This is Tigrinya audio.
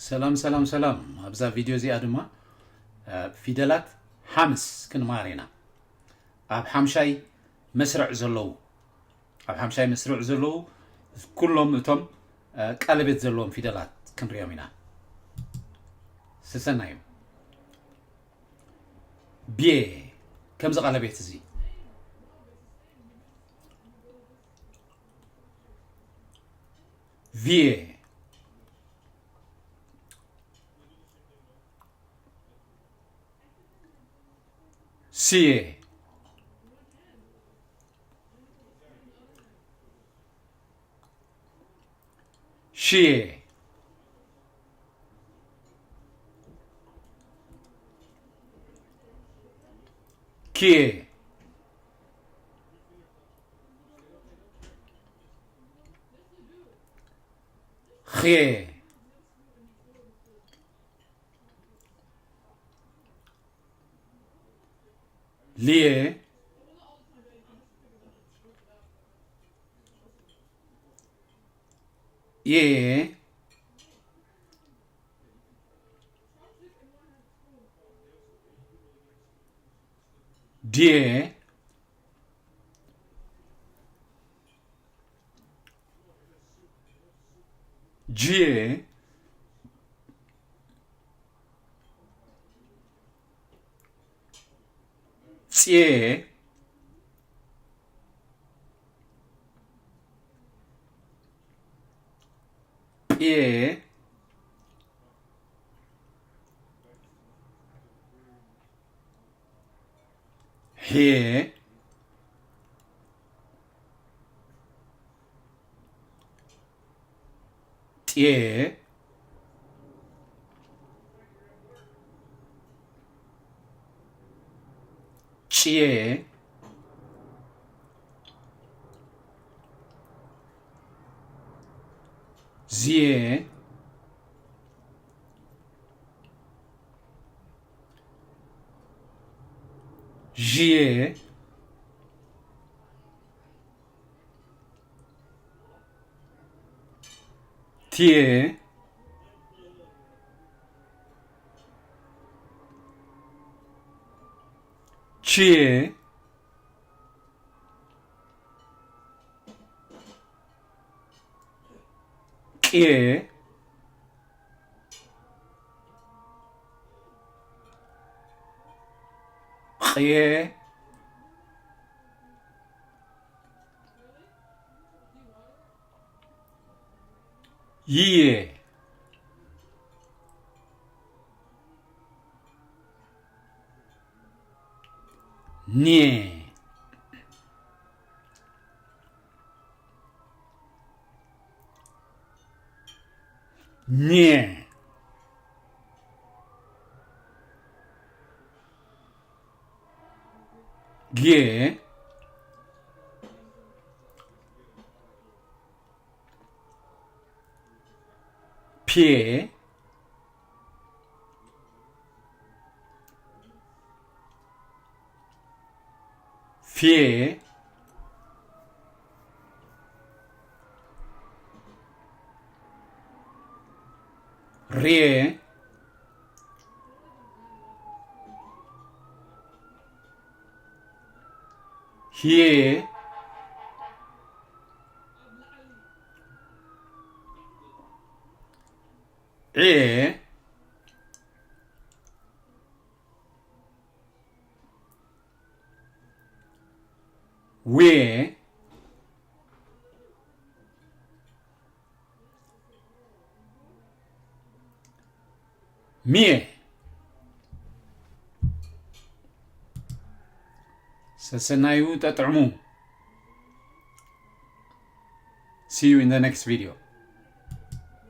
ሰላም ሰላም ሰላም። ኣብዛ ቪድዮ እዚኣ ድማ እ፣ ፊደላት ሓምስ ክንመሃር ኢና። ኣብ ሓምሻይ መስርዕ ዘለዉ ኣብ ሓምሻይ መስርዕ ዘለዉ ኩሎም እቶም እ፣ ቀለቤት ዘለዎም ፊደላት ክንሪኦም ኢና። ሰሰናዩ። ብየ። ከምዚ ቀለቤት እዚ። ቪየ። ሲየ። ሽየ። ኪየ። ኽየ። ልየ። የ። ድየ። ጅየ። ጽየ። ጴ። ኄ። ጤ። ጭየ። ዝየ። ዥየ። ትየ። ችየ። ቅየ። ቕየ። ይየ። ኔ። ኘ። ጌ። ፔ። ፌ። ሬ። ሄ። ዔ። ዌ። ሜ። ሰሰናዩ ጠጥዕሙ። See you in the next video.